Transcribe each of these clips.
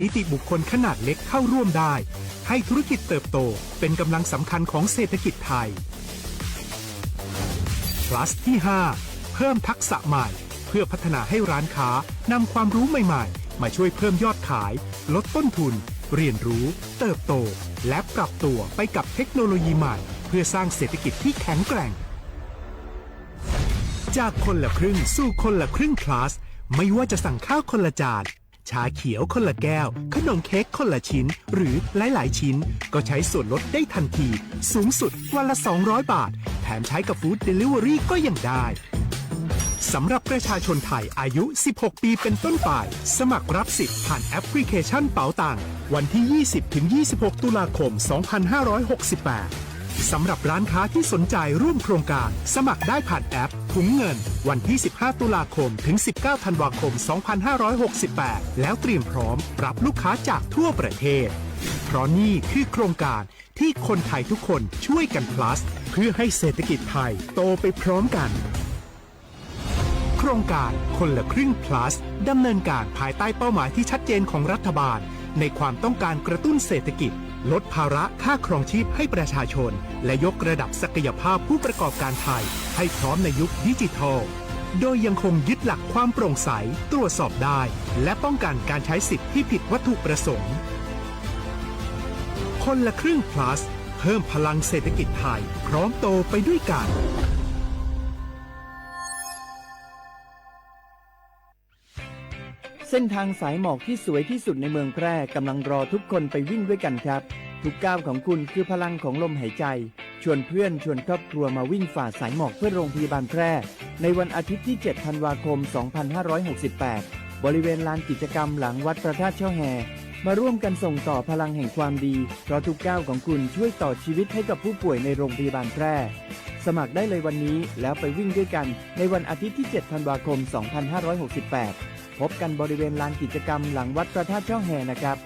นิติบุคคลขนาดเล็กเข้าร่วมได้ ให้ธุรกิจเติบโต เป็นกำลังสำคัญของเศรษฐกิจไทย Plus ที่ ห้า เพิ่มทักษะใหม่ เพื่อพัฒนาให้ร้านค้านำความรู้ใหม่ๆ มาช่วยเพิ่มยอดขาย ลดต้นทุน เรียนรู้ เติบโต และปรับตัวไปกับเทคโนโลยีใหม่ เพื่อสร้างเศรษฐกิจที่แข็งแกร่ง จากคนละครึ่งสู่คนละครึ่ง Plus ไม่ว่าจะสั่งข้าวคนละจาน ชาเขียวคนละแก้ว ขนมเค้กคนละชิ้น หรือหลายๆชิ้น ก็ใช้ส่วนลดได้ทันที สูงสุดวันละ สองร้อยบาท แถมใช้กับ Food Delivery ก็ยังได้ สำหรับประชาชนไทยอายุ สิบหกปีเป็นต้นไป สมัครรับสิทธิ์ผ่านแอปพลิเคชันเป๋าตัง วันที่ ยี่สิบถึงยี่สิบหก ตุลาคม สองพันห้าร้อยหกสิบแปด สำหรับร้านค้าที่สนใจร่วมโครงการ สมัครได้ผ่านแอปถุงเงิน วันที่ สิบห้า ตุลาคม ถึง สิบเก้า ธันวาคม สองพันห้าร้อยหกสิบแปด แล้วเตรียมพร้อมรับลูกค้าจากทั่วประเทศ เพราะนี่คือโครงการที่คนไทยทุกคนช่วยกัน Plus เพื่อให้เศรษฐกิจไทยโตไปพร้อมกัน โครงการคนละครึ่ง Plus ดำเนินการภายใต้เป้าหมายที่ชัดเจนของรัฐบาล ในความต้องการกระตุ้นเศรษฐกิจ ลดภาระค่าครองชีพให้ประชาชน และยกระดับศักยภาพผู้ประกอบการไทย ให้พร้อมในยุคดิจิทัล โดยยังคงยึดหลักความโปร่งใส ตรวจสอบได้ และป้องกันการใช้สิทธิ์ที่ผิดวัตถุประสงค์ คนละครึ่ง Plus เพิ่มพลังเศรษฐกิจไทย พร้อมโตไปด้วยกัน เส้นทางสายหมอกที่สวยที่สุดในเมืองแพร่กำลังรอทุกคนไปวิ่งด้วยกันครับ ทุกก้าวของคุณคือพลังของลมหายใจ ชวนเพื่อนชวนครอบครัวมาวิ่งฝ่าสายหมอกเพื่อโรงพยาบาลแพร่ ในวันอาทิตย์ที่ เจ็ด ธันวาคม สองพันห้าร้อยหกสิบแปด บริเวณลานกิจกรรมหลังวัดพระธาตุช่อแฮ มาร่วมกันส่งต่อพลังแห่งความดี เพราะทุกก้าวของคุณช่วยต่อชีวิตให้กับผู้ป่วยในโรงพยาบาลแพร่ สมัครได้เลยวันนี้แล้วไปวิ่งด้วยกันในวันอาทิตย์ที่ เจ็ด ธันวาคม สองพันห้าร้อยหกสิบแปด พบกันบริเวณลานกิจกรรมหลังวัดพระธาตุช่อแฮนะครับ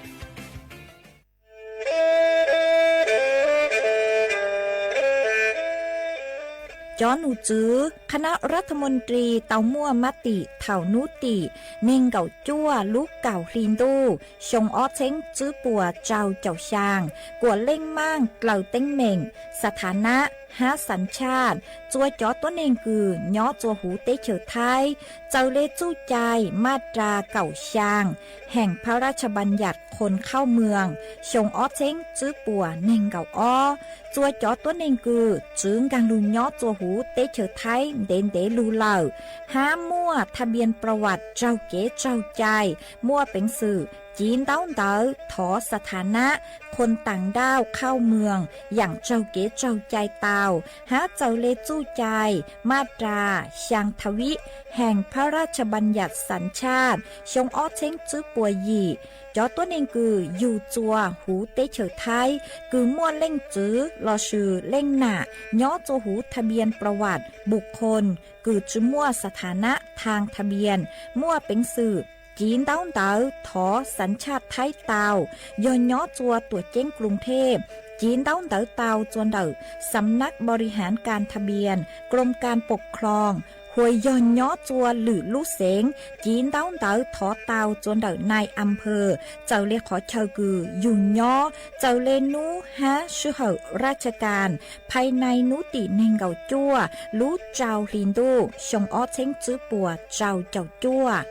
Cov num tswv คณะรัฐมนตรี tau muaj mab tim thaum hnub tim neeg nkaum cuaj lub kaum hli ntuj xyoo ob txheeb tswb puas rau caum xyaa, kuam leej maaj dlaws teeb meem, สถานะ hab สัญชาติ txua cov tuab neeg kws nyob txua huv teb chaws Thaib, txawm le txuj cai maj ras kaum xyaa แห่งพระราชบัญญัติคนเข้าเมือง xyoo ob txheeb tswb puas neeg nkaum ob. Txua cov tuab neeg kws tsi nkaag lug nyob txua huv teb chaws Thaib ntev ntev lug lawm, hab muaj ทะเบียนประวัติ raug kev tsaug cai, muaj peev xwm ci ntaub ntawv thov สถานะ คนต่างด้าวเข้าเมือง yaam raug kev tsaug cai tau, hab txawm le txuj cai maj ras xyaa ทวีต แห่งพระราชบัญญัติสัญชาติ xyoo ob txheeb tswb puas yim. Cov tuab neeg kws yug txua huv teb chaws Thaib kws muaj leej txiv lossis leej nam nyob txua huv ทะเบียนประวัติบุคคล kws tsi muaj สถานะ ทางทะเบียน, muaj peev xwm ci ntaub ntawv thov สัญชาติ Thaib tau, yog nyob txua tuam ceeb กรุงเทพ ci ntaub ntawv tau txua ntawm สำนักบริหารการทะเบียน กรมการปกครอง hua yog nyob txua lwm lub xeev ci ntaub ntawv thov tau txua ntawm นายอำเภอ txawm le qhov chaw kws yug nyob, txawm le nub hab sij hawm ราชการ ภายใน hnub tim neeg nkaum cuaj lub rau hli ntuj xyoo ob txheeb tswb puas rau caum cuaj.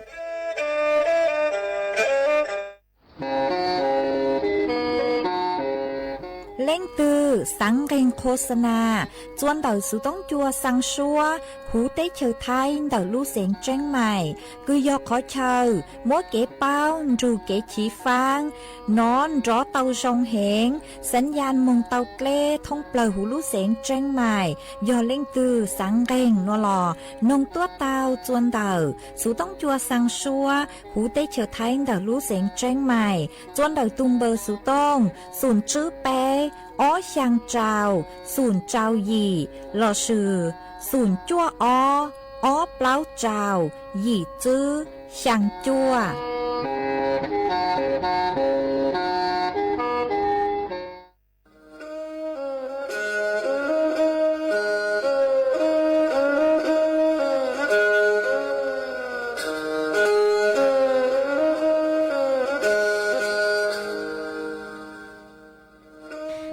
Leej twg xaav nqeeg โฆษณา txua ntawm xuv toob cua xaa suab huv teb chaws Thaib ntawm lub xeev Tseeb Mais, kws yog qhov chaw muab kev paub nrug kev chiv faab nov nrov tau zoo heev, สัญญาณ moog tau dleb thoob plawg huv lub xeev Tseeb Mais. Yog leej twg xaav nqeeg nuav los noog tuab tau txua ntawm xuv toob cua xaa suab huv teb chaws Thaib ntawm lub xeev Tseeb Mais, txua ntawm tug npawb xuv tooj xum tswb peb ob xyaa rau xum rau yim lossis xum cuaj ob ob plaub rau yim tswb xyaa cuaj.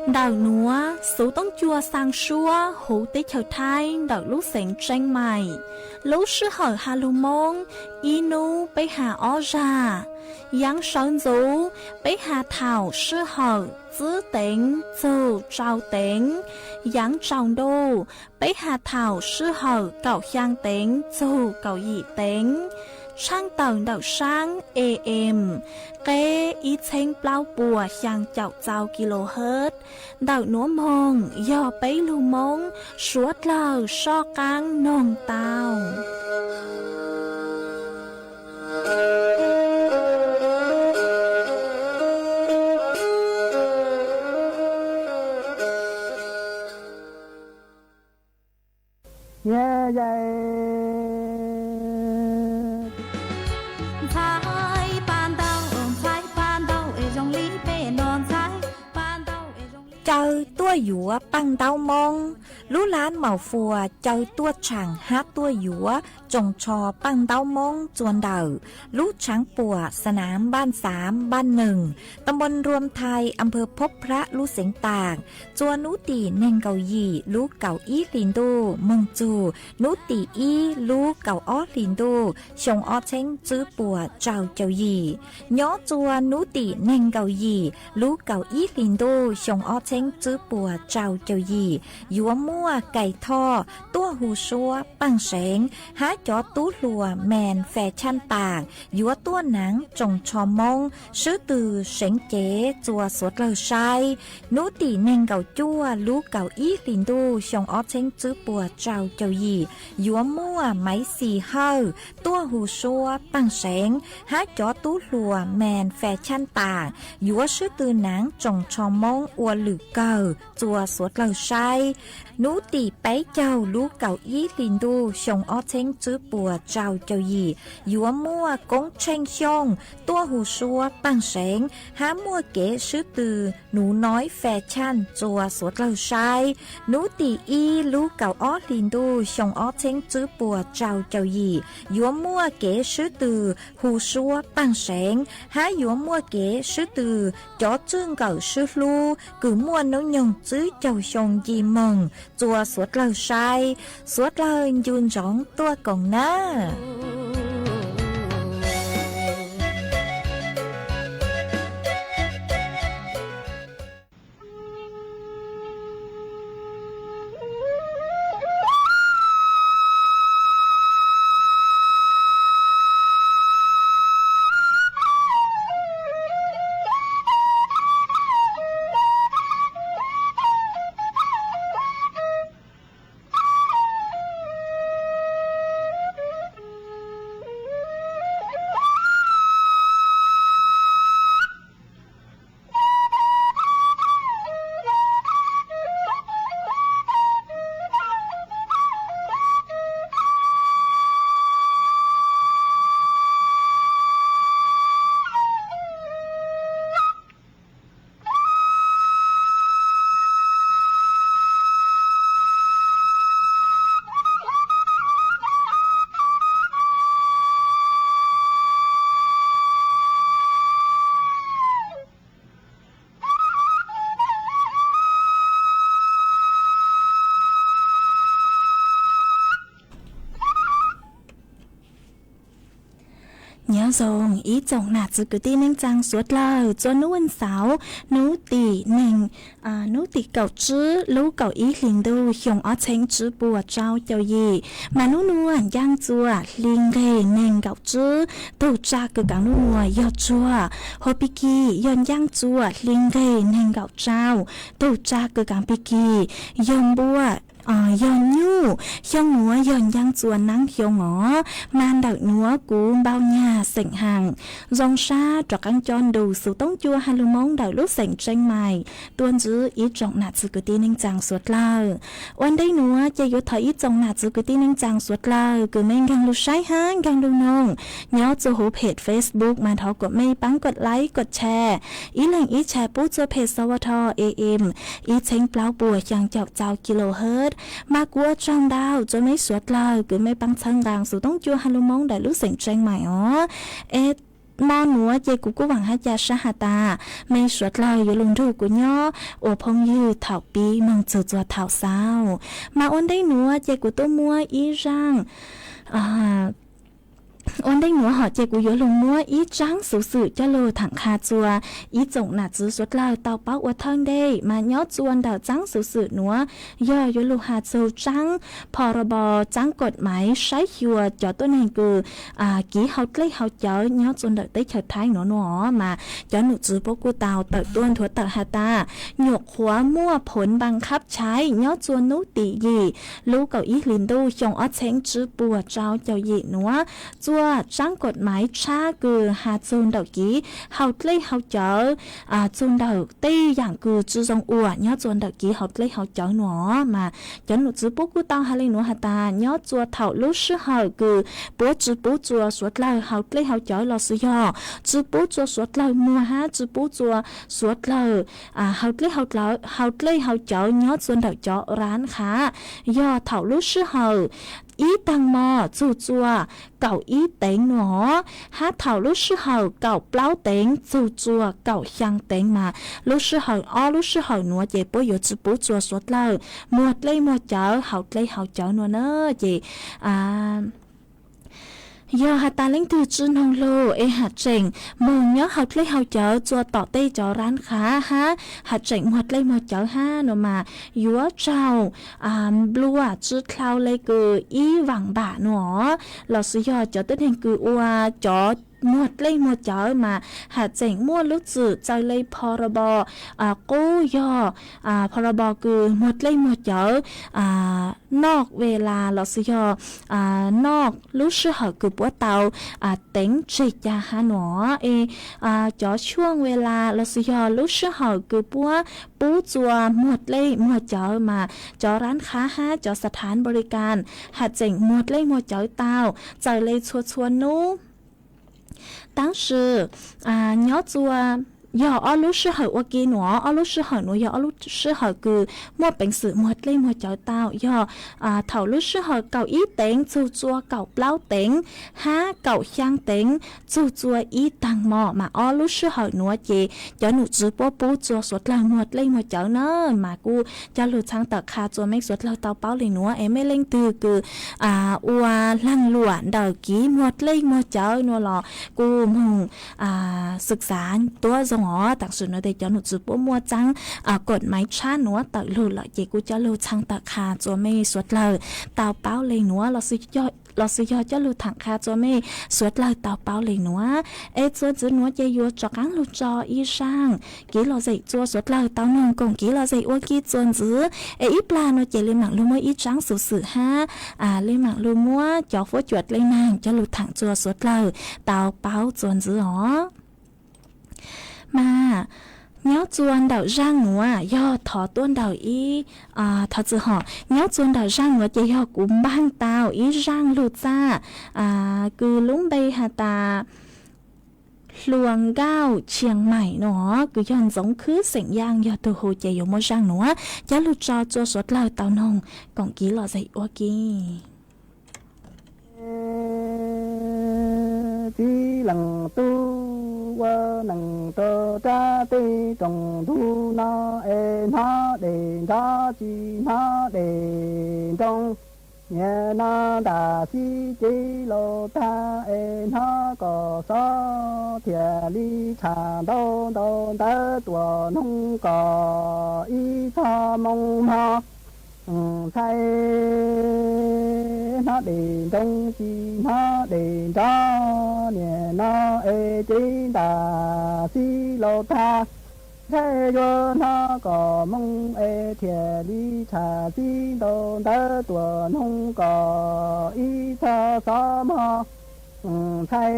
Ntawm nuav xuv toob cua xaa suab huv teb chaws Thaib ntawm lub xeev Tseeb Maim. Lub sij hawm has lug Moob, ib nub peb has ob zag. Yaav sawv ntxuv, peb has thaum sij hawm tsib teev txug rau teev. Yaav tsaus ntuj, peb has thaum sij hawm kaum xyaa teev txug kaum yim teev. Tshaaj tawm ntawm saab A M, qeb ib txheeb plaub puas xyaa caum txau kilohertz. Ntawm nuav moog yog peb lug Moob suav dlawg soj qaab noog tau. Caw tuaj yuav paaj ntaub Moob. Lub laab Maus Fuas caw tuaj tshaam hab tuaj yuav tsoos tsho paaj ntaub Moob txua ntawm lub tshaav puam Sa Naav Npaaj Xaav Npaaj Neeg, ta npoo Nruam Thais, am phawv Phob Phrab lub xeev Taam, txua nub tim neeg nkaum yim lub kaum ib hlis ntuj moog txug nub tim ib lub kaum ob hlis ntuj xyoo ob txheeb tswb puas tsau caum yim. Nyob txua nub tim neeg nkaum yim lub kaum ib hlis ntuj xyoo ob txheeb tswb puas tsau caum yim yuav muaj Kais Thoj tuaj hu suab Paaj Seev hab cov tub hluas Mes Fes Chaj Taam yuav tuaj naav tsoos tsho Moob swb tw seev cev txua suav dlawg saib. Nub tim neeg nkaum cuaj lub kaum ib hlis ntuj xyoo ob txheeb tswb puas tsau caum yim yuav muaj Maiv Xis Hawj tuaj hu suab Paaj Seev hab cov tub hluas Mes Fes Chaj Taam yuav swb tw naav tsoos tsho Moob ua lwm kawg txua suav dlawg saib. Nub tim peb caug lub kaum ib hlis ntuj xyoo ob txheeb tswb puas tsau caum yim yuav muaj Koob Tsheej Xyooj tuaj hu suab Paaj Seev hab muaj kev swb tw Nuv Noib Fes Chaj txua suav dlawg saib. Nub tim ib lub kaum ob hlis ntuj xyoo ob txheeb tswb puas tsau caum yim yuav muaj kev swb tw hu suab Paaj Seev hab yuav muaj kev swb tw cov tswj nkawm swb hlub kws muaj noob nyoog tswb caug xyoo nci moog txua suav dlawg saib. Suav dlawg ncu ntsoov tuaj koom nab. Nyob zoo ib tsoom nam txiv kwv tij neej tsaa suav dlawg, txua nub ua xauv, nub tim neeg, nub tim kaum tsib lub kaum ib hlis ntuj xyoo ob txheeb tswb puas tsau caum yim, mas nub nua ncaaj txua hli nqeg neeg nkaum tsib. Tug tsa kws kaav nub nua yog tsuag, hos pig kig yog ncaaj txua hli nqeg neeg nkaum tsau. Tug tsa kws kaav pig kig yog npua, yog nyuj. Xyoo nuav yog ncaaj txua naab xyoo os, mas ntawm nuav kuv npau nyag xeem haam. Zoo sab rov qaab coj ntu xuv toob cua ha lug Moob ntawm lub xeem Tseeb Maim tuaj ntsib ib tsoom nam txiv kwv tij neej tsaa suav dlawg. Ua ntej nuav ces yuav thov ib tsoom nam txiv kwv tij neej tsaa suav dlawg kws mej nkaag lug saib hab nkaag lug noog nyob txua huv phem Facebook mas thov kom mej paab koj like koj share, ib leeg ib share pub txua phem S W T A M ib txheeb plaub puas xyaa caum txau kilohertz. Mas kuv ua tsaug ntau txua mej suav dlawg kws mej paab txhawb nqaa xuv toob cua ha lug Moob ntawm lub xeem Tseeb Maim os. Es mo nuav ces kuv kuj vaam has cas sab has tas, mej suav dlawg yuav lug nrug kuv nyob ua phooj ywg thaum pib moog txug txuas thaum xaus. Mas ua ntej nuav ces kuv tuaj muab ib zaaj, ua ntej nuav hom ces kuv yuav lug muab ib tsaab xuv xwm coj lug thaam qha txuas ib tsoom nam txiv suav dlawg tau paub ua thawj ntej. Mas nyob txuas ntawm tsaab xuv xwm nuav yog yuav lug has txug tsaab pho ra bos, tsaab kod maiv saib xyuas cov tuab neeg kws kiv hauv dlej hauv cawv nyob txuas ntawm teb chaws Thaib nuav nuav. Mas cov num tswv puab kuj tau tawm tuaj nthuav tawm has tas, nyuam qhuav muaj phoov npaa qhab chaiv nyob txuas nub tim yim lub kaum ib hlis ntuj xyoo ob txheeb tsib puas rau caum yim nuav, txuas tsaab kod maiv tshab kws has txug ntawm kiv hauv dlej hauv cawv, txug ntawm tej yaam kws tsi zoo ua nyob txuas ntawm kiv hauv dlej hauv cawv nuav. Mas cov num tswv puab kuj tau has le nuav has tas, nyob txuas thaum lub sij hawm kws puab tsi pub txuas suav dlawg hauv dlej hauv cawv los sis yog tsi pub txuas suav dlawg muag hab tsi pub txuas suav dlawg hauv dlej hauv cawv nyob txuas ntawm cov rab qhav, yog thaum lub sij hawm ib taag mo txug txuas kaum ib teev nuav, hab thaum lub sij hawm kaum plaub teev txug txuas kaum xyaa teev. Mas lub sij hawm, ob lub sij hawm nuav ces puab yuav tsi pub txuas suav dlawg muag dlej muag cawv hauv dlej hauv cawv nuav na. Ces yog has tas leej twg tsi noog lug es has tseem moog nyob hauv dlej hauv cawv txuas tom tej cov rab qhav hab has tseem muag dlej muag cawv hab nuav mas yuav tsaug nplua tsi dlhau le kws ib vaam npam nuav. Los sis yog cov tuab neeg kws ua cov muag dlej muag cawv mas has tseem muaj lub txim txawm le pho ra bos, qub yog pho ra bos kws muag dlej muag cawv noj ve las los sis yog noj lub sij hawm kws puab tau teev tseg ca hab nuav es cov xuaj ve las los sis yog lub sij hawm kws puab pub txuas muag dlej muag cawv mas cov rab qhav hab cov xa thav npo li kas has tseem muag dlej muag cawv tau txawm le txhua txhua nub. Tab sis nyob txuas yog ob lub sij hawm ua ke nuav, ob lub sij hawm nuav yog ob lub sij hawm kws muaj peev xwm muag dlej muag cawv tau yog thaum lub sij hawm kaum ib teev txug txuas kaum plaub teev hab kaum xyaa teev txug txuas ib taag mo. Mas ob lub sij hawm nuav ces cov num tswv puab pub txuas suav dlawg muag dlej muag cawv na. Mas kuj coj lug txhaj tawm qha txuas mej suav dlawg tau paub le nuav es mej leej twg kws ua laag luam ntawm kiv muag dlej muag cawv nuav los kuj moog xwm xaav tuab zoo os. Tam sim nuav tes cov num tswv puab muaj tsaab kod maiv tshab nuav tawm lug lawm ces kuj coj lug txhaj tawm qha txuas mej suav dlawg tau paub le nuav los sis yog coj lug thaam qha txuas mej suav dlawg tau paub le nuav. Es txuas ntxiv nuav ces yuav rov qaab lug tso ib zaaj kiv lom zem txuas suav dlawg tau noog koom kiv lom zem ua ke txuas ntxiv. Es ib plag nuav ces le maam lug muab ib tsaab xuv xwm hab le maam lug muab cov fuab cuam dlej naag coj lug thaam txuas suav dlawg tau paub txuas ntxiv os. Mas nyob txuas ntawm zaaj nuav yog thov tuaj ntawm ib, thov txim hom, nyob txuas ntawm zaaj nuav ces yog kuv npaaj tau ib zaaj lug txaj kws lub npe has tas Hluas Nkauj Tshias Maim nuav kws yog Ntxoov Khwb xeem Yaaj yog tug hu ces yuav muaj zaaj nuav coj lug tso txuas suav dlawg tau noog koom kiv lom zem ua ke. Txiv leej tub ua neej rau rab teb rooj ntug no es hnov dej nrov tsis hnov dej nroo. Niaj no ntam xib cev laus tag es hnov kom xob thiaj li tsham ntau ntau ntawv tuam noog kom ib txog moo mog. Ntxhais hnov dej nroo tsis hnov dej nrov, niaj no es cev ntam xib laus tag. Ntxhais yuav hnov kom moo es thiaj li tsham xib ntau ntawv tuam noog kom ib txog xob mog. Ntxhais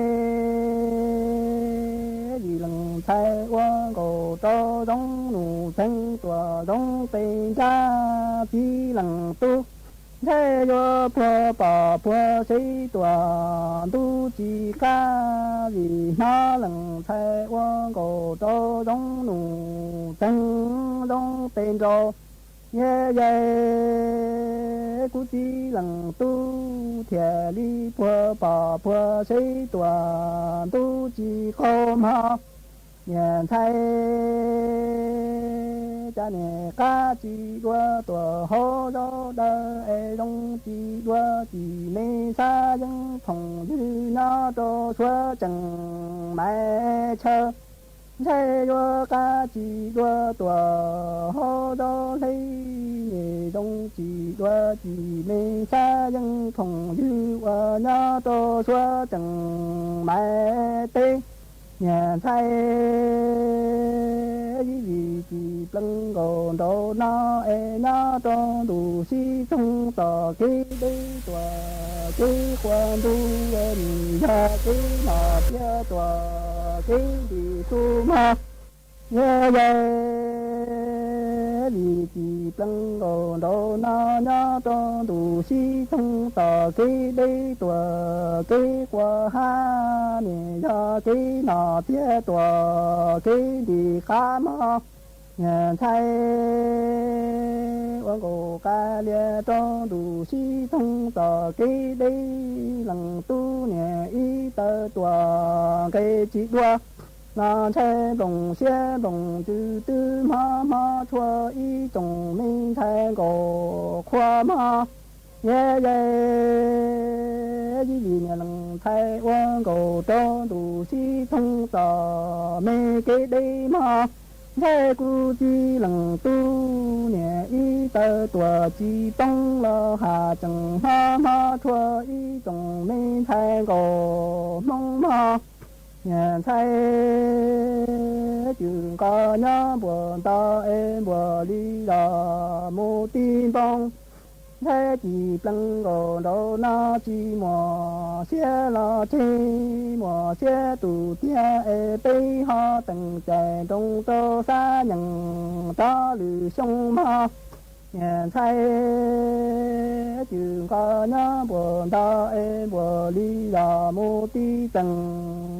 yim leej ntxhais ua nkaus rau zoov nus txheev tuam zoov pes nrab txiv leej tub. Ntxhais yuav puag pom puag seb tuam ntub tsis qab, vim hnov leej ntxhais ua nkaus rau zoov nus txheev zoov pes nraus. Yej yej Kuv txiv leej tub thiaj li puag pom puag seb tuam ntub tsis qaug mog. Niam ntxhais, cas niam qab tsis dua tuam hauv zaub dawb es zoo tsis dua, tsis me xab yeeb phoom ywg nyob rau suav tseem maiv chaw. Ntshai yuav qab tsis dua tuam hauv zaub hleb, niam zoo tsis dua tsis me xab yeeb phoom ywg uas nyob rau suav tseem maiv teb. Niam ntxhais, ib vim tsis pleev nkaus nraum no es nyob rau ntu sib txoog tom kev deb tuam kev quas ntuj, nws yog kev nom tiav tuam kev ntim su mog. Yog vim tsis pleev nkaus nraum no nyob rau ntu sib txoog tom kev deb tuam kev quas hab, nws yog kev nom tiav tuam kev ntim qab mog. Niam ntxhais, ua nkaus qas lias rau ntu sib txoog tom kev deb, leej tub niam ib tawg tuam nqes tsis dua, los ntshai nploos siab nploos ntsws twb hmob hmob tshuav ib tsoom me ntxhais nkaus qhua mog. Yog vim niam leej ntxhais ua nkaus rau ntu sib txoog tom me kev deb mog. Ntshai kuv txiv leej tub niam ib tawg tuam tsis poob los has tseem hmob hmob tshuav ib tsoom me ntxhais nkaus hmoob mog. Niam ntxhais, cwm nqos nyob npuas nto es npuas li los mus ti npoo. Ntshai tsis pleev nkaus nraum no tsis muaj siab los tseg, muaj siab tus tiag es peb ho teem cais nroo rau xab nyeem rov lwm xyoo mog. Niam ntxhais, cwm nqos nyob npuas nto es npuas li los mus ti tseem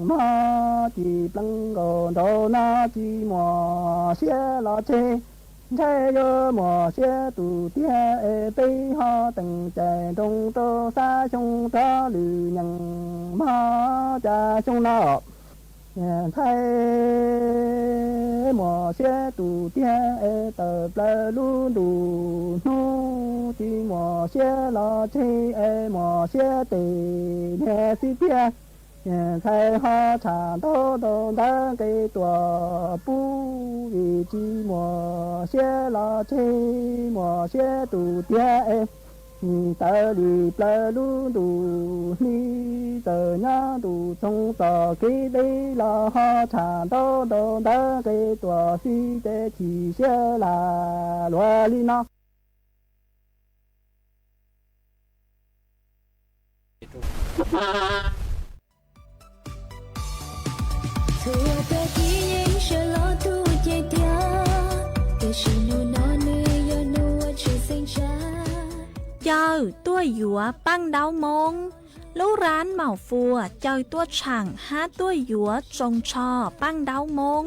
mog, tsis pleev nkaus nraum no tsis muaj siab los tseg. Ntshai yuav muaj siab tus tiag es peb ho teem cais nroo rau xab xyoo rov lwm nyeem mog cas xyoo no. Niam ntxhais, muaj siab tus tiag es tawm plaws lub ntuj hnub, tsis muaj siab los tseg es muaj siab tes niag xib tiag. Niam ntxhais ho tsham ntaub ntawv nqe tuam pub, vim tsis muaj siab los tseg, muaj siab tus tiag es nim tawm li plaws lub ntuj hli, txawm nyob ntuj txoog tom kev deb los ho tsham ntaub ntawv nqe tuam xib tes chim siab lam luag li no. Txhua yam peb yeej sawv los tu cev tiag, tiam sis hnub no nws yog hnub uas tshwj xeeb tshaj. Caw tuaj yuav Paj Ntaub Moob. Lub rab maum fuas caw tuaj tshaam hab tuaj yuav tsoos tsho Paj Ntaub Moob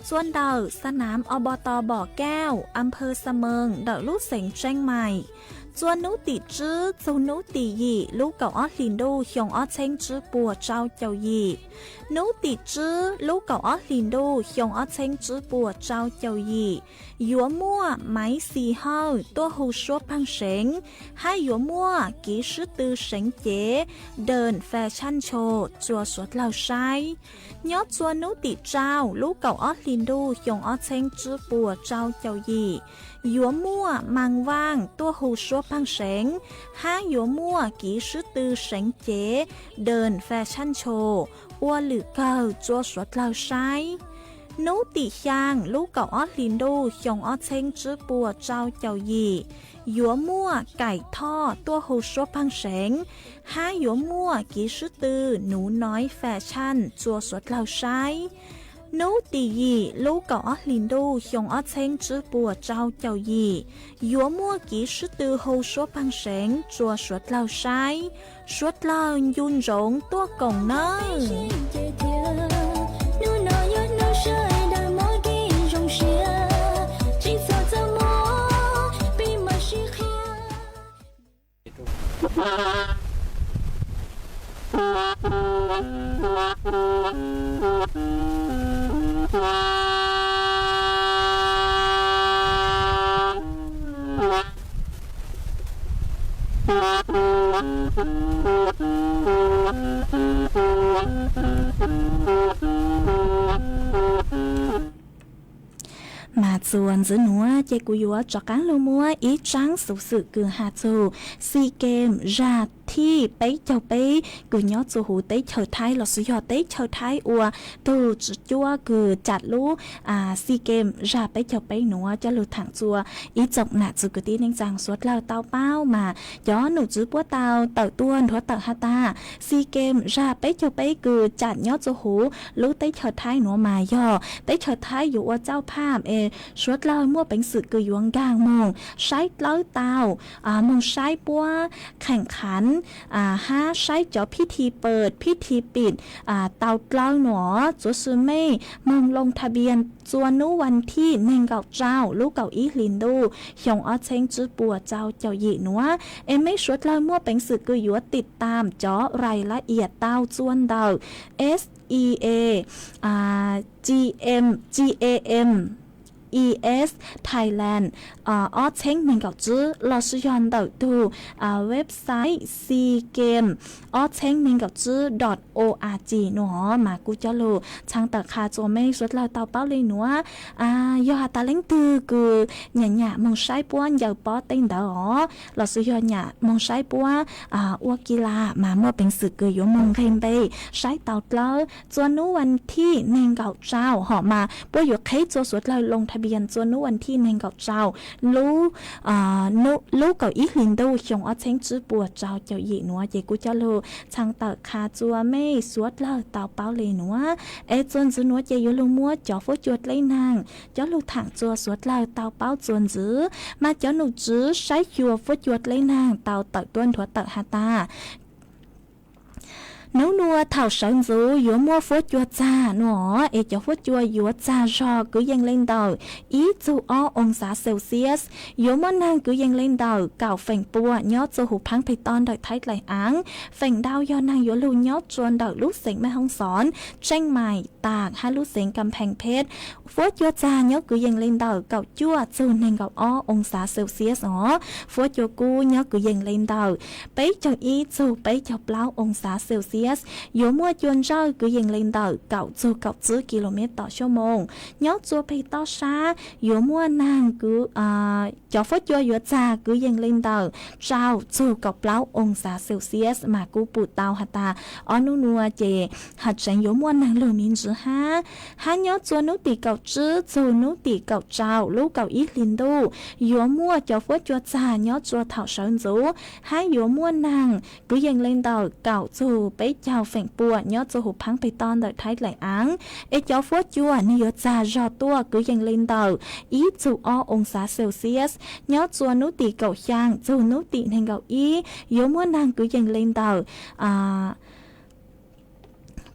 txua ntawm xa nam Ob Pov Tos Pom Kauj, a phawj Xa Mees ntawm lub xeev Tseeb Maim, txua hnub tim tsib txug hnub tim yim lub kaum ob hlis ntuj xyoo ob txheeb tsib puas rau caum yim. Hnub tim tsib lub kaum ob hlis ntuj xyoo ob txheeb tsib puas rau caum yim, yuav muaj Maiv Xis Hawj tuaj hu suab pheej seev hab yuav muaj Kiv Swb Tw Seev Cev Dee Fashion Show txua suav dlawg saib. Nyob txua hnub tim rau lub kaum ob hlis ntuj xyoo ob txheeb tsib puas rau caum yim, yuav muaj Maas Vaaj tuaj hu suab pheej seev hab yuav muaj Kiv Swb Tw Seev Cev Dee Fashion Show ua lwm kawg txua suav dlawg saib. Hnub tim xyaa lub kaum ob hlis ntuj xyoo ob txheeb tsib puas rau caum yim, yuav muaj Kaim Thoj tuaj hu suab pheej seev hab yuav muaj Kiv Swb Tw Nuv Noiv Fashion txua suav dlawg saib. Hnub tim yim lub kaum ob hlis ntuj xyoo ob txheeb tsib puas rau caum yim, yuav muaj Kiv Swb Tw hu suab pheej seev txua suav dlawg saib. Suav dlawg ncu ntsoov tuaj koom nawb. Mas txuas ntxiv nuav ces kuv yuav rov qaab lug muab ib tsaab xuv xwm kws has txug SEA Games zag thib peb caug peb kws nyob txug huv teb chaws Thaib los sis yog teb chaws Thaib ua tug tswv cuab kws cam lub SEA Games zag peb caug peb nuav coj lug thaam txug ib tsoom nam txiv kwv tij neej tsaa suav dlawg tau paub mas cov nom tswv puab tau tawm tuaj nthuav tawm has tas SEA Games zag peb caug peb kws cam nyob txug huv lub teb chaws Thaib nuav mas yog teb chaws Thaib yuav ua cauj phaj es suav dlawg muaj peev xwm kws yuav nkaag moog saib dlawb tau, moog saib puab kheem khav hab saib cov phib thi pawm phib thi pim tau dlawb nuav. Txuav si mej moog loo tha npias txua nub vas thij neeg nkaum rau lub kaum ib hlis ntuj xyoo ob txheeb tsib puas rau caum yim nuav es mej suav dlawg muaj peev xwm kws yuav tim tam cov rais lab iam tau txua ntawm SEA, GM, GAM, ES Thailand ob txheeb neeg nkaum tsib los sis yog ntawm tug website SEA Games ob txheeb neeg nkaum tsib dot org nuav mas kuj coj lug txhaa tawm qha txua mej suav dlawg tau paub le nuav. Yog has tas leej twg kws nyam nyam moog saib puab ncaws pob teb ntawd os los sis yog nyam moog saib puab ua ki las mas muaj peev xwm kws yuav moog nqeg npe saib tau dlawb txua nub vas thij neeg nkaum rau hom mas puab yuav qheb txua suav dlawg loo tha npias txua nub vas thij neeg nkaum rau lub kaum ib hlis ntuj xyoo ob txheeb tsib puas rau caum yim nuav ces kuj coj lug txhaa tawm qha txua mej suav dlawg tau paub le nuav. Es txua ntxiv nuav ces yuav lug muab cov fuab cua dleb naag coj lug thaam txua suav dlawg tau paub txua ntxiv mas cov nom tswv saib xyuas fuab cua dleb naag tau tawm tuab nthuav tawm has tas nub nuav thaum sawv ntxuv yuav muaj fuab cua txag nuav es cov fuab cua yuav txag zog kwv yees le ntawm ib txug ob oo xav Celsius, yuav muaj naag kwv yees le ntawm kaum feem pua nyob txug huv phaab peg toj ntawm Thaib Dlaim Aav, feem ntau yog naag yuav lug nyob tsua ntawm lub xeev Maj Hoob Xoob, Tsheej Maim, Taam hab lub xeev Kam Pheej Pheb. Fuab cua txag nyob kwv yees le ntawm kaum cuaj txug neeg nkaum ob oo xav Celsius os. Fuab cua kub nyob kwv yees le ntawm peb caug ib txug peb caug plaub oo xav Celsius, yuav muaj cua ntsawj kwv yees le ntawm kaum txug kaum tsib kilomev tom xuab moos. Nyob tsua peg toj sab yuav muaj naag cov fuab cua yuav txag kwv yees le ntawm rau txug kaum plaub oo xav Celsius mas kuj pum tau has tas ob nub nuav ces has tseev yuav muaj naag lug miv ntswv hab. Hab nyob tsua nub tim kaum tsib txug nub tim kaum rau lub kaum ib hlis ntuj yuav muaj cov fuab cua txag nyob tsua thaum sawv ntxuv hab yuav muaj naag kwv yees le ntawm kaum txug peb caug feem pua nyob tsua huv phaab peg toj ntawm Thaib Dlaim Aav. Es cov fuab cua nwg yuav txag zog tuaj kwv yees le ntawm ib txug ob oo xav Celsius. Nyob tsua nub tim kaum xyaa txug nub tim neeg nkaum ib yuav muaj naag kwv yees le ntawm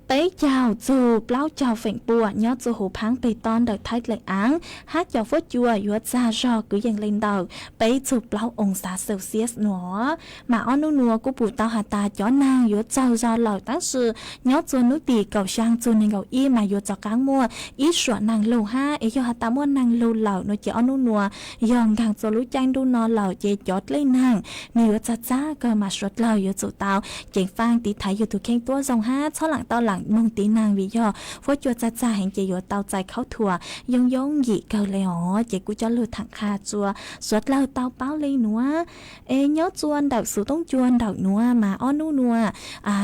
peb caug txug plaub caug feem pua nyob tsua huv phaab peg toj ntawm Thaib Dlaim Aav, hab cov fuab cua yuav txag zog kwv yees le ntawm peb txug plaub oo xav Celsius nuav. Mas ob nub nuav kuj pum tau has tas cov naag yuav txawg zog lawm tab sis nyob tsua nub tim kaum xyaa txug neeg nkaum ib mas yuav rov qaab muaj ib suam naag lug hab. Es yog has tas muaj naag lug lawm nuav ces ob nub nuav yog nkaag tsua lub caij ntuj no lawm ces cov dlej naag nwg yuav txag txag kawg mas suav dlawg yuav tsum tau ceev faaj tiv thaiv yug tug kheej tuab zoo hab txhob laam tau laam moog tiv naag vim yog fuab cua txag txag heev ces yuav tau txais khaub thuas yoo yoo yim kawg le os. Ces kuj coj lug thaam qha tsua suav dlawg tau paub le nuav. Es nyob tsua ntawm xuv toob cua ntawm nuav mas ob nub nuav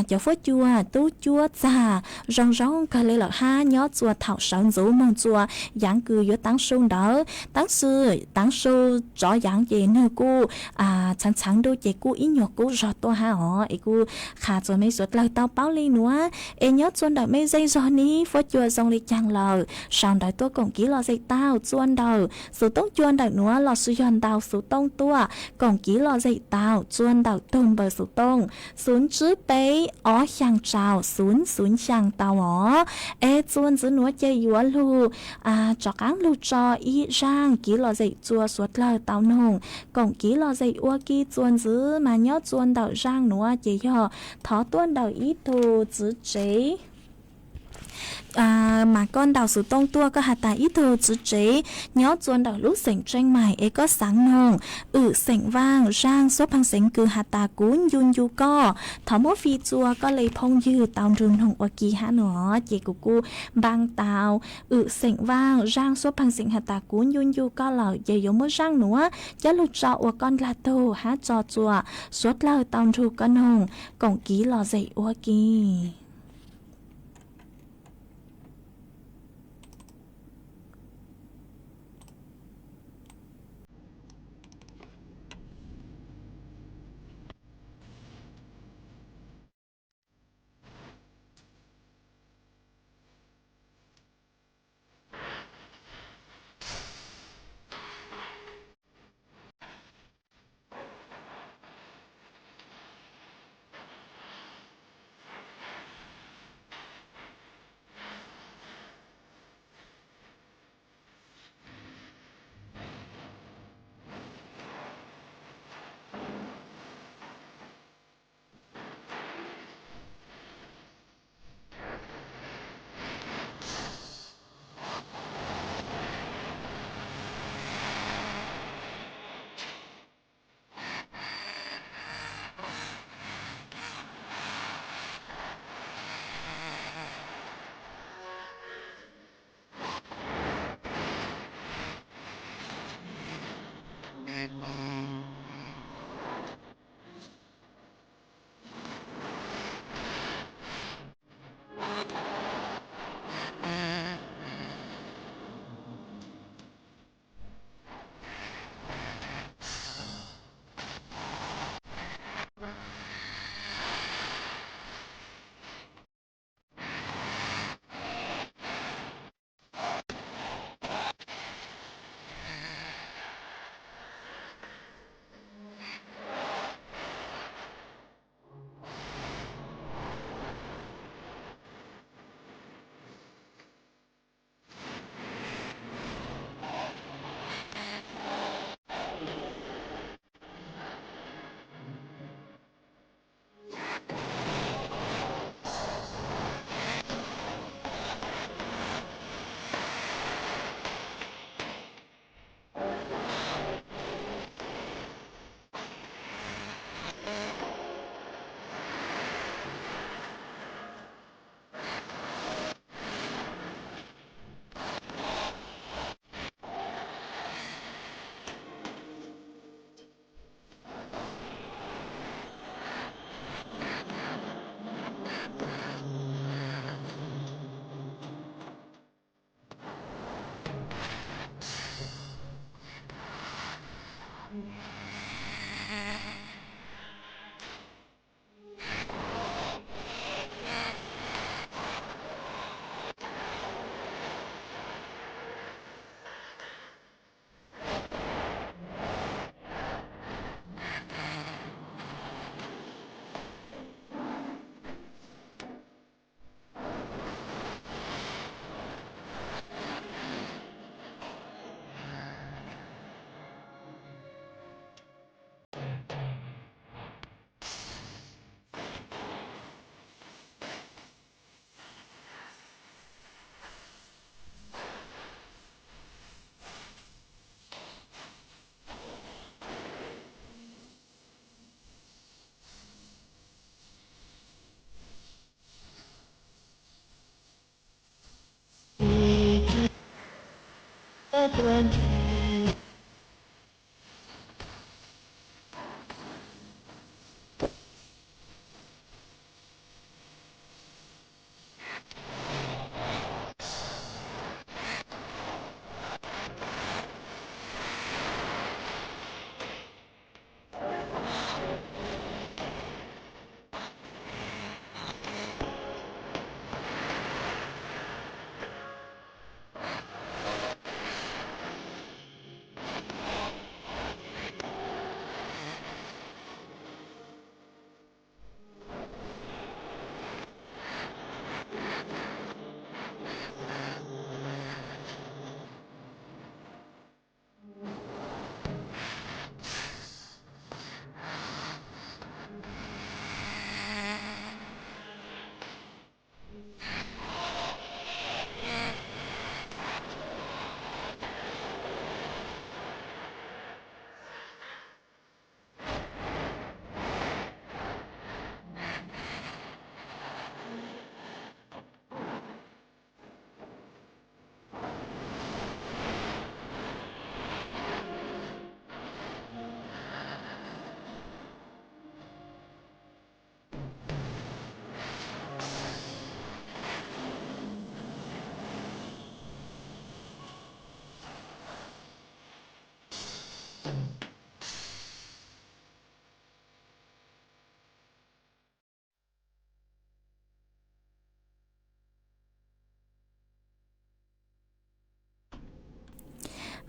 cov fuab cua tub cuab txag zoo zoo kawg le lawm hab nyob tsua thaum sawv ntxuv moog tsua yaav kws yuav taav su ntawd tab sis taav su tsov yaav ces nwg kuj txhaav txhaav ntuj ces kuj ib nyuag kub zog tuaj hab os. Es kuj qha tsua mej suav dlawg tau paub le nuav. Es nyob tsua ntawm mej zej zog nib fuab cua zoo le caag lawm sau ntawv tuaj koom kiv lom zem tau tsua ntawm xuv toob cua ntawm nuav los sis yog ntau xuv toob tuaj koom kiv lom zem tau tsua ntawm tug npawb xuv toob xuv tsib peb ob xyaa rau xuv xuv xyaa tau os. Es tsua ntxiv nuav ces yuav lug rov qaab lug tso ib zaaj kiv lom zem tsua suav dlawg tau noog koom kiv lom zem ua ke. Tsua ntxiv mas nyob tsua ntawm zaaj nuav ces yog thov tuaj ntawm ib tug txiv tsev Mas koj ntaus xov tooj tuaj, koj has tas ib tug tswv tsev nyob txua ntawm lub xeem Tseej Maim es koj xaav noog Wm Xeem Vaaj zaaj xuab pheej xeev kws has tas kuv ncu ncu koj. Thov muab fij txua koj le phooj ywg tau nrug noog ua ke hab no. Ces kuv kuj npaa tau Wm Xeem Vaaj zaaj xuab pheej xeev has tas kuv ncu ncu koj lawm, ces yuav muab zaaj nuav coj lug tso ua koj ndlag tug hab tso txua suav dlawg tau nrug koj noog koom kiv lom zem ua ke.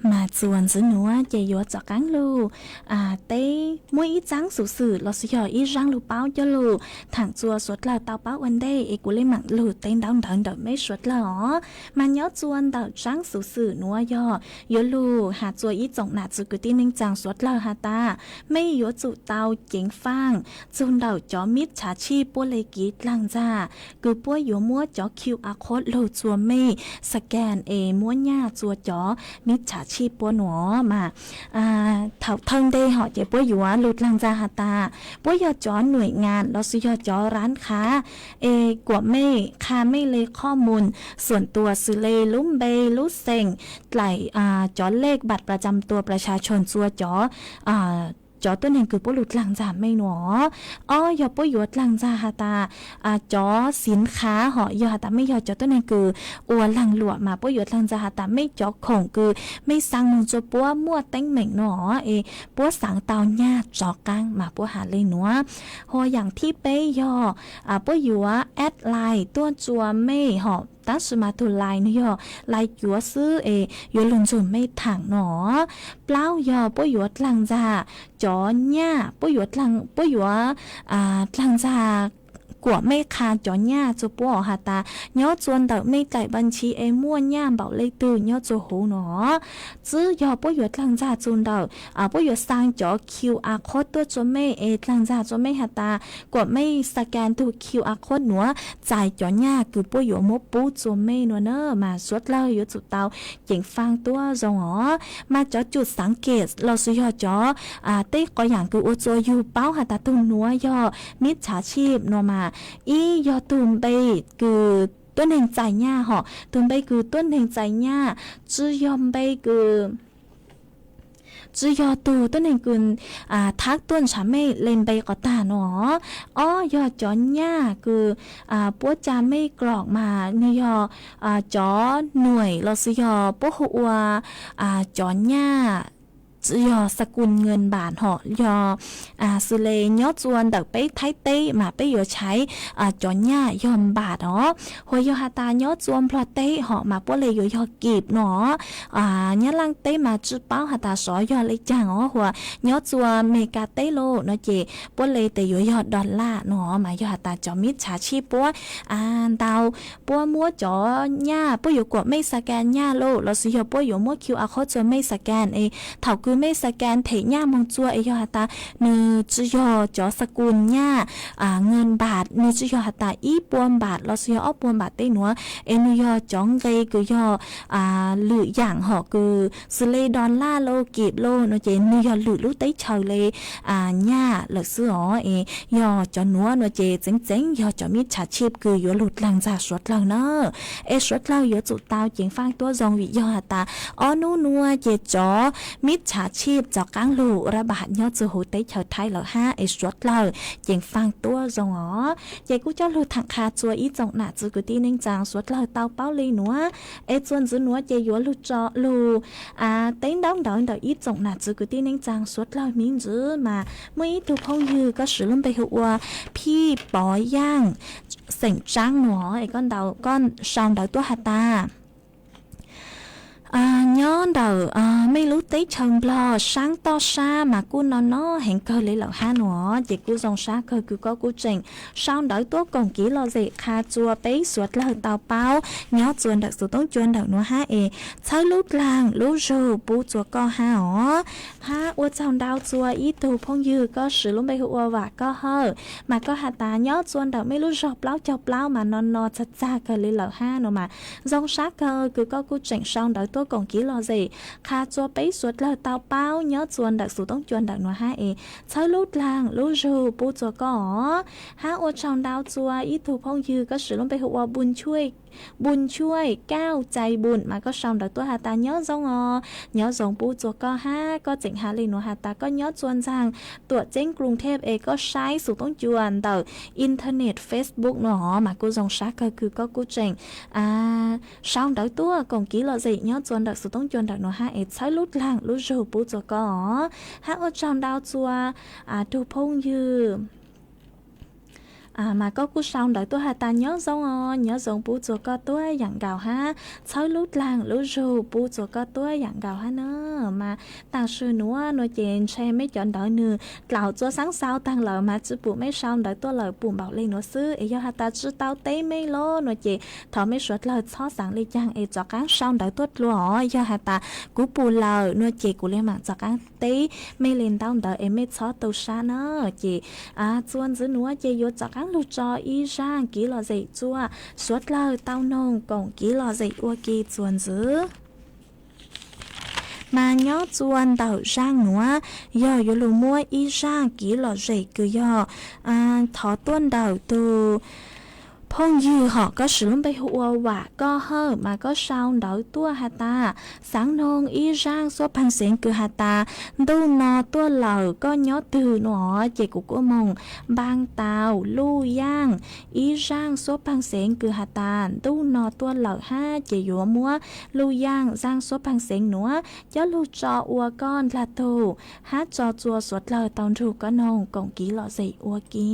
Mas txuas ntxiv nuav ces yuav rov qaab lug teb muab ib txaab xuv xwm lossis yog ib zaab lug paub coj lug thaam txuas suav dlawg tau paub ua ntej es kuv le maam lug teb ntaub ntawv ntawm mej suav dlawg os. Mas nyob txuas ntawm txaab xuv xwm nuav yog yuav lug has txuas ib tsoom nam txwv kwv tij neej tsaa suav dlawg has tas mej yuav tsum tau ceev faaj txug ntawm cov mib txhav tshij puab le kiv dlaag ntxag kws puab yuav muab cov QR code lug txuas mej scan es muab nyaj txuas cov mib txhav tshij puab nuav mas thaum thawj ntej hom ces puab yuav lug dlaag ntxag has tas puab yog cov nuim ngas lossis yog cov raab qhav es kuam mej qha mej le qhov muag xuam tuas xws le lub npe, lub xeem, dlaim cov lej npam plas cam tuas plas xya tshooj txuas cov cov tuab neeg kws puab lug dlaag ntxag mej nuav. Ob yog puab yuav dlaag ntxag has tas cov xiv qhav hom yog has tas mej yog cov tuab neeg kws ua laag luam mas puab yuav dlaag ntxag has tas mej cov khoom kws mej xaa moog txug puab muaj teeb meem nuav es puab xaav tau nyaj tsov qaab mas puab has le nuav. Hua yaam thib peb yog puab yuav add line tuaj txuas mej hom tab sis mas tug line nuav yog line cuav xwb es yuav lug nrug mej thaam nuav. Plaub yog puab yuav dlaag ntxag cov nyaj, puab yuav dlaag ntxag kuam mej qha cov nyaj txuas puab has tas nyob txuas ntawm mej dlaim npab ntshis es muaj nyaj npaum le twg nyob txuas huv nuav. Tsib yog puab yuav dlaag ntxag txug ntawm puab yuav xaa cov QR code tuaj txuas mej es dlaag ntxag txuas mej has tas kuam mej scan tug QR code nuav txais cov nyaj kws puab yuav muab pub txuas mej nuav na mas suav dlawg yuav tsum tau ceev faaj tuab zoo os. Mas cov cub xaav ke lossis yog cov tej qhov yaam kws ua txuas yug paub has tas tug nuav yog mib txhav tshij nuav mas ib yog tug npe kws tuab neeg txais nyaj hom tug npe kws tuab neeg txais nyaj tsi yog npe kws tsi yog tug tuab neeg kws thab tuaj ntshav mej le npe qhov tag nuav. Ob yog cov nyaj kws puab ca mej krom mas nwg yog cov nuim lossis yog puab hu ua cov nyaj tsi yog xa kus nkaws npam hom yog xws le nyob txuas ntawm peb Thaib teb mas peb yuav tshaiv cov nyaj yog npam os. Hua yog has tas nyob txuas Nplog teb hom mas puab le yuav yog kib nuav. Nyab Laaj teb mas tsi paub has tas sov yog le caag os. Hua nyob txuas Amelikas teb lauj nuav ces puab le tes yuav yog dollar nuav mas yog has tas cov mib txhav tshij puab ntau puab muab cov nyaj puab yuav kuam mej scan nyaj lauj lossis yog puab yuav muab QR code txuas mej scan es thaum kws mej scan them nyaj moog txuas es yog has tas nwg tsi yog cov xa kus nyaj nkaws npam, nwg tsi yog has tas ib puas npam lossis yog ob puas npam tej nuav es nwg yog cov nqe kws yog lwm yaam hom kws xws le dollar lauj kib lauj nuav ces nwg yog lwm lub teb chaws le nyaj lawm xwb os. Es yog cov nuav nuav ces txeev txeev yog cov mib txhav tshij kws yuav lug dlaag ntxag suav dlawg na. Es suav dlawg yuav tsum tau ceev faaj tuab zoo vim yog has tas ob nub nuav ces cov mib txhav tshij rov qaab lug rab npam nyob txug huv teb chaws Thaib lawm hab es suav dlawg ceev faaj tuab zoo os. Ces kuj coj lug thaam qha txuas ib tsoom nam txwv kwv tij neej tsaa suav dlawg tau paub le nuav. Es txuas ntxiv nuav ces yuav lug tso lug teb ntaub ntawv ntawm ib tsoom nam txwv kwv tij neej tsaa suav dlawg miv ntxiv mas muaj ib tug phooj ywg koj swv lub npe hu ua Phij Pov Yaaj xeem Tsaab nuav es koj sau ntawv tuaj has tas nyob ntawm mej lub teb chaws Nplog saab toj sab mas kuj no no heev kawg le lawm hab nuav ces kuj zoo sab kawg kws koj kuj tseem sau ntawv tuaj koom kev lom zem qha txuas peb suav dlawg tau paub nyob txuas ntawm xuv toob cua ntawm nuav hab es txhawb lub dlaag lub zug pub txuas koj hab os. Hab ua tsaug ntau txuas ib tug phooj ywg koj swv lub npe hu ua Vam Koj Hawj mas koj has tas nyob txuas ntawm mej lub zog plaub caug plaub mas no no txag txag kawg le lawm hab nuav mas zoo sab kawg kws koj kuj tseem sau ntawv tuaj koom kev lom zem qha txuas peb suav dlawg tau paub nyob txuas ntawm xuv toob cua ntawm nuav hab es txhawb lub dlaag lub zug pub txuas koj os. Hab ua tsaug ntau txuas ib tug phooj ywg koj swv lub npe hu ua Npun Nchuaj Kauj Cai Npun mas koj sau ntawv tuaj has tas nyob zoo os, nyob zoo pub txuas koj hab koj tseem has le nuav has tas koj nyob txuas ntxaag Tuam Ceeb Kruv Thej es koj saib xuv toob cua ntawm internet Facebook nuav mas kuj zoo sab kawg kws koj kuj tseem sau ntawv tuaj koom kev lom zem nyob txuas ntawm xuv toob cua ntawm nuav hab es txhawb lub dlaag lub zug pub txuas koj os. Hab ua tsaug ntau txuas tug phooj ywg Mas koj kuj sau ntawv tuaj has tas nyob zoo os, nyob zoo pub txuas koj tuab yaam nkaus hab, txhawb lub dlaag lub zug pub txuas koj tuab yaam nkaus hab na. Mas taam sim nuav nuav ces ntshe mej cov ntawv nwg dlaus txua xaab xau taag lawm mas tsi pum mej sau ntawv tuaj lawm pum npaum le nuav xwb. Es yog has tas tsi tau teb mej lawm nuav ces thov mej suav dlawg txhob xaav le caag es rov qaab sau ntawv tuaj dlua os. Yog has tas kuv pum lawm nuav ces kuv le maam rov qaab teb mej le ntau ntawv es mej txhob tu sab na. Ces txuas ntxiv nuav ces yuav rov qaab lug tso ib zaaj kiv lom zem txua suav dlawg tau noog koom kiv lom zem ua ke txuas ntxiv. Mas nyob txua ntawm zaaj nuav yog yuav lug muab ib zaaj kiv lom zem kws yog thov tuaj ntawm tug phooj ywg hom koj siv lub npe hu ua Vam Koj Hawj mas koj sau ntawv tuaj has tas xaav noog ib zaaj xuab paag xeev kws has tas ntuj no tuaj lawm koj nyob twg nuav ces kuv kuj moog npaa tau luj yaaj ib zaaj xuab paag xeev kws has tas ntuj no tuaj lawm hab ces yuav muab luj yaaj zaaj xuab paag xeev nuav coj lug tso ua koj ndlag tug hab tso txua suav dlawg tau nrug koj noog koom kiv lom zem ua ke.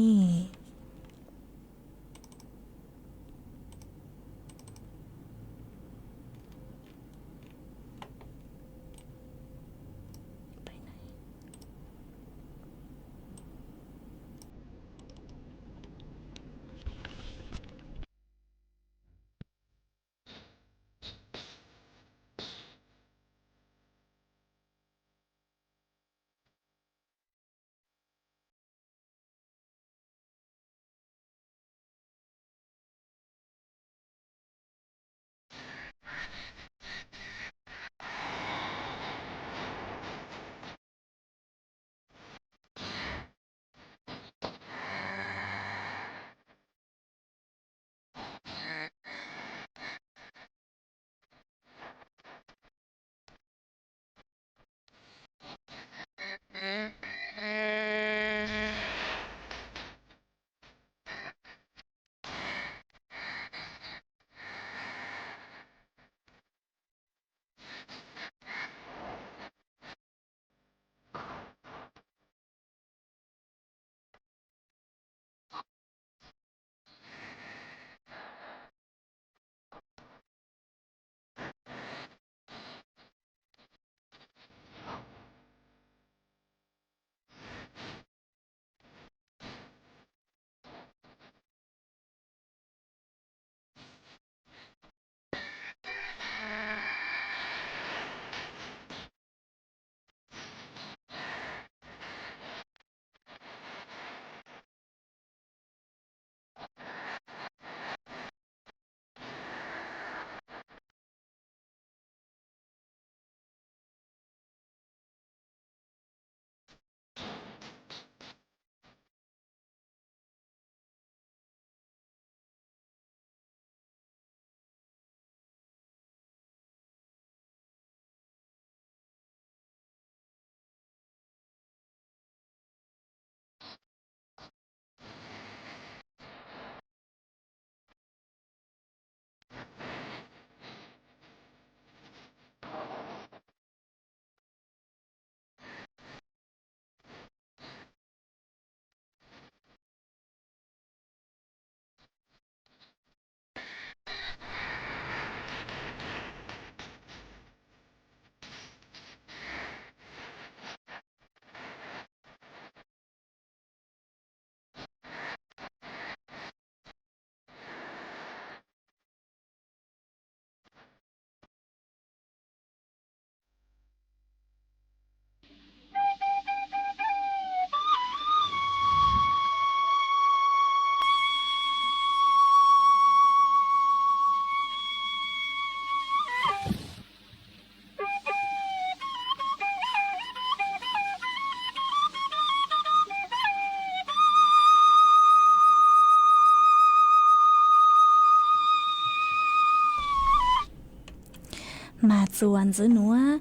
Mas txuas ntxiv nuav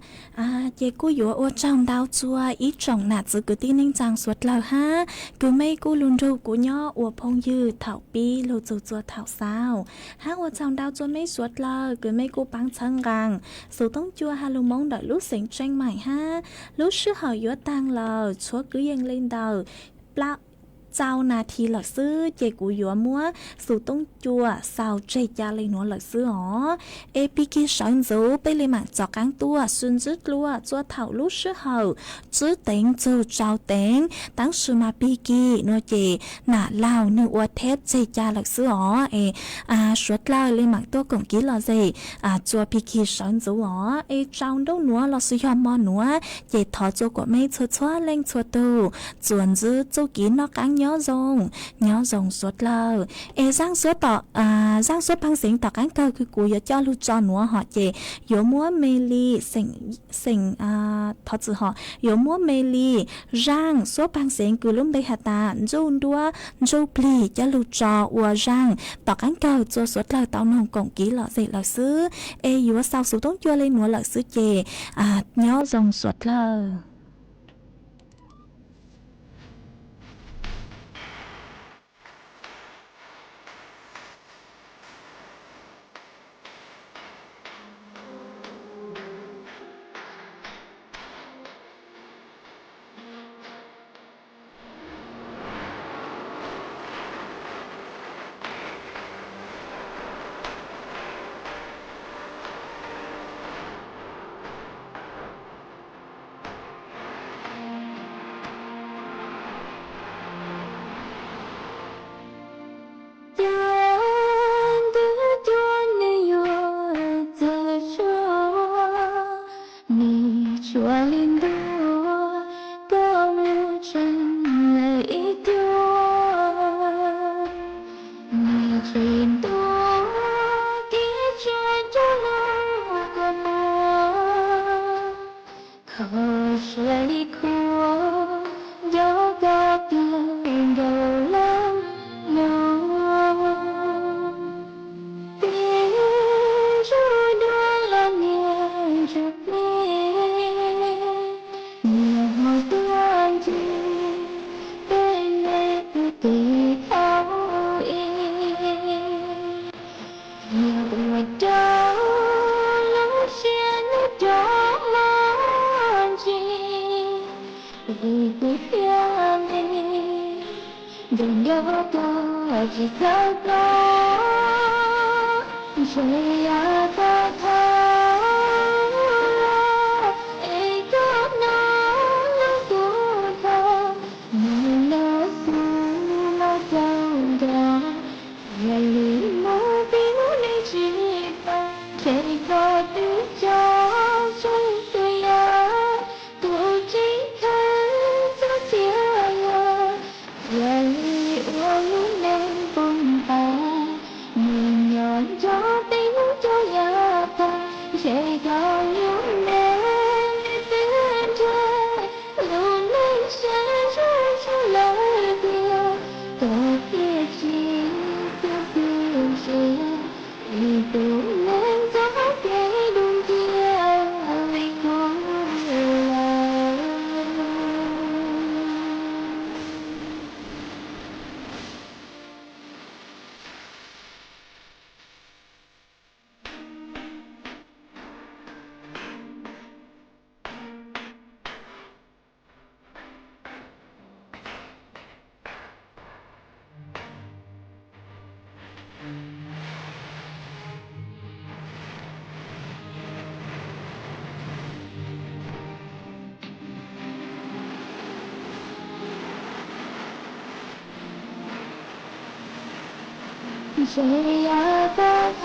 ces kuj yuav ua tsaug ntau txua ib tsoom nam txiv kwv tij neej tsaa suav dlawg hab kws mej kuj lug nrug kuv nyob ua phooj ywg thaum pib lug txug txua thaum xaus. Hab ua tsaug ntau txua mej suav dlawg kws mej kuj paab txhawb nqaa Xov Tooj Cua ha lug Moob ntawm lub xeev Tseej Maim hab. Lub sij hawm yuav taag lawm, txhua kwv yees le ntawm plaub rau nas this lawm xwb ces kuv yuav muab xus toob cua xaus tseg ca le nuav lawm xwb os. Es pig kig sawv ntxuv, peb le maam rov qaab tuaj sw ntsib dlua txua thaum lub sij hawm tsib teev txug rau teev, tab sis mas pig kig nuav ces nam laug nwg ua theb tseg ca lawm xwb os. Es suav dlawg le maam tuaj koom kiv lom zem txua pig kig sawv ntxuv os. Es tsau nruab nuav lossis yog mo nuav ces thov txua kuas mej txhua txhua leej txhua tug txuas ntsib txuj kev noj qaab nyob zoo, nyob zoo suav dlawg. Es zaaj suab paag xeev tom qaab kawg kws kuv yuav coj lug tso nuav hom ces yuav muab me li xeem, thov txim hom, yuav muab me li zaaj suab paag xeev kws lub npe has tas ntsuj nruab ntsuj plig coj lug tso ua zaaj tom qaab kawg txua suav dlawg tau noog koom kiv lom zem lawm xwb. Es yuav xaus xus toob cua le nuav lawm xwb ces nyob zoo suav dlawg. Cov ntawd cov neeg yuav txawj suav, nws tsuas li ntuj koj mus tseem lawm ib cuab, nws tseem ntuj kev tsuas coj lug kua muag. Kho siab li khuab, nco koj kawg nkaus lawm no. Peb zug dua los niam ntsuag plig, niam hmo tuaj ncig peb me tub kev thaum ub. Yog ua rau lub siab ntuj rov mob ntsig, vim kuv thiaj li nrog nco koj tsis txawj koj, ntshe yav tag dhau los es koj hnov lub kua muag, mus lub xub los txaus nrog, yog li mus peb lub neej tsis tau, ntshe koj twb tso tseg tus yam kuv tseem khaws txog txhia yam. Yog li ua lub neej puag ta, mus nyob nrog peb lub cuab yam tag, ntshe koj lub neej twb nrhiav lub neej sab sab tshaj lawm tiag, koj thiaj tsis tu tu siab, vim tus neeg txoj kev dub nciab kuv lawm. Ntshe yav tag